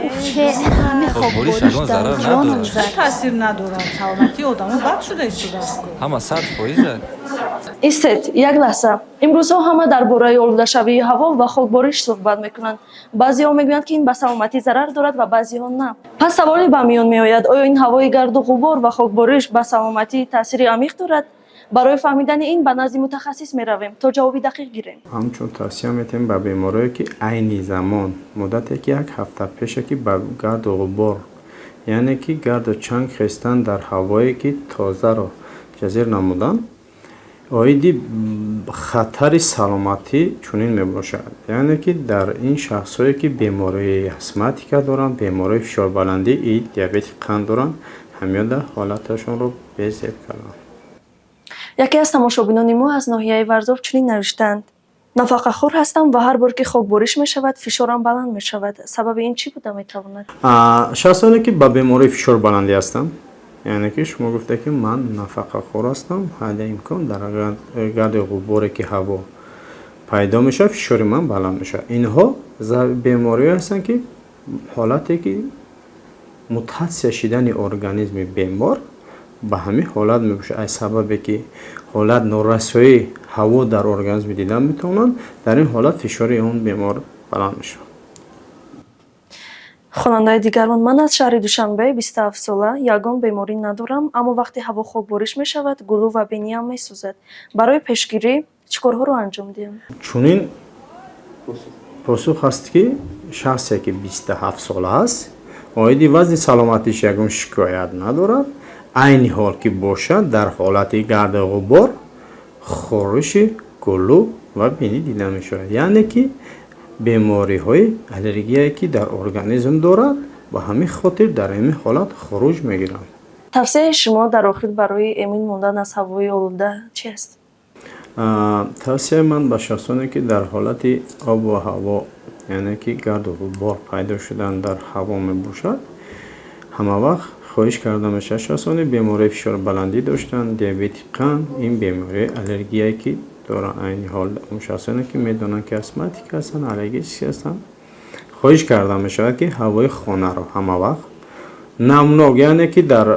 Ҳами Хокбориш хокбориш ягон дар зарар ҷонам надорад. зад. Таъсир надорад, саломатии одамо бад шуда истодааст. Ҳама 100%. Истед як лаҳза. Имрӯзҳо ҳама дар бораи олудашавии ҳаво ва хокбориш суҳбат мекунанд. Баъзеҳо мегӯянд, ки ин ба саломатӣ зарар дорад ва баъзеҳо на. Пас саволе ба миён меояд: оё ин ҳавои гарду ғубор ва хокбориш ба саломатӣ таъсири амиқ дорад? Барои фаҳмидани ин ба назди мутахассис меравем, то ҷавоби дақиқ гирем. Ҳамчун тавсия метиҳем ба беморое, ки айни замон муддате ки як ҳафта пеше ки ба гарду ғубор, яъне ки гарду чанг хестан дар ҳавое ки тозаро ҷазир намудан, оиди хатари саломатӣ чунин мебошад, яъне ки дар ин шахсҳое ки бемории астматика доранд, бемории фишорбаландӣ и диабети қанд доранд, ҳамёда ҳолаташонро безеб карданд. Яке аз тамошобинони мо аз ноҳияи Варзоб чунин навиштаанд: нафақахӯр ҳастам ва ҳар бор ки хокбориш мешавад, фишорам баланд мешавад. Сабаби ин чӣ буда метавонад? Шахсоне ки ба бемории фишорбаландӣ ҳастанд, яъне ки шумо гуфте ки ман нафақахӯр ҳастам, ҳадди имкон дар гарди ғуборе ки ҳаво пайдо мешавад, фишори ман баланд мешавад, инҳо бемориҳое ҳастанд, ки ҳолате ки мутатсия шидани организми бемор ба ҳамин ҳолат мебошад. Аз сабабе ки ҳолат норасоии ҳаво дар организм дида метавонанд, дар ин ҳолат фишори он бемор баланд мешавад. Хонандаи дигарон: ман аз шаҳри Душанбе, 27 сола, ягон беморӣ надорам, аммо вақте ҳаво хокбориш мешавад, гулӯ ва биниям месӯзад. Барои пешгирӣ чӣ корҳоро анҷом диҳам? Чунин посух ҳаст, ки шахсе ки 27 сола аст, оиди вазъи саломатиш ягон шикоят надорад, айни ҳол ки бошад, дар ҳолати гарду ғубор хориши гулӯ ва бинӣ дида мешавад, яъне ки бемориҳои аллергияе ки дар организм дорад, ба ҳамин хотир дар ҳамин ҳолат хуруҷ мегиранд. Тавсияи шумо дар охир барои эмин мондан аз ҳавои олуда чи аст? Тавсияи ман ба шахсоне ки дар ҳолати обу ҳаво, яъне ки гарду ғубор пайдо шудан дар ҳаво мебошад, ҳамавақт хоҳиш карда мешавад, шахсони бемории фишорбаландӣ доштанд, диабети қанд, ин бемории аллергияе ки доранд, айни ҳол он шахсоне ки медонанд ки астматик ҳастанд, аллергический ҳастанд, хоҳиш карда мешавад, ки ҳавои хонаро ҳамавақт намнок, яъне ки дар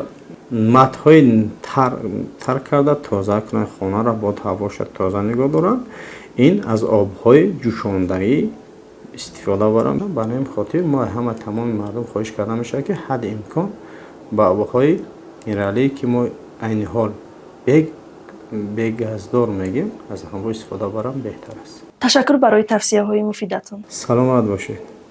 матҳои тар карда тоза кунанд хонаро, бод ҳавоша тоза нигоҳ доранд, ин аз обҳои ҷӯшондаӣ истифода баранд. Ба ҳамин хотир мо ҳама тамоми мардум хоҳиш карда мешавад, ки ҳадди имкон ба обҳои минералие, ки мо айни ҳол бегаздор мегӯем, аз ҳамон истифода баранд беҳтар аст. Ташаккур барои тавсияҳои муфидатон. Саломат бошед.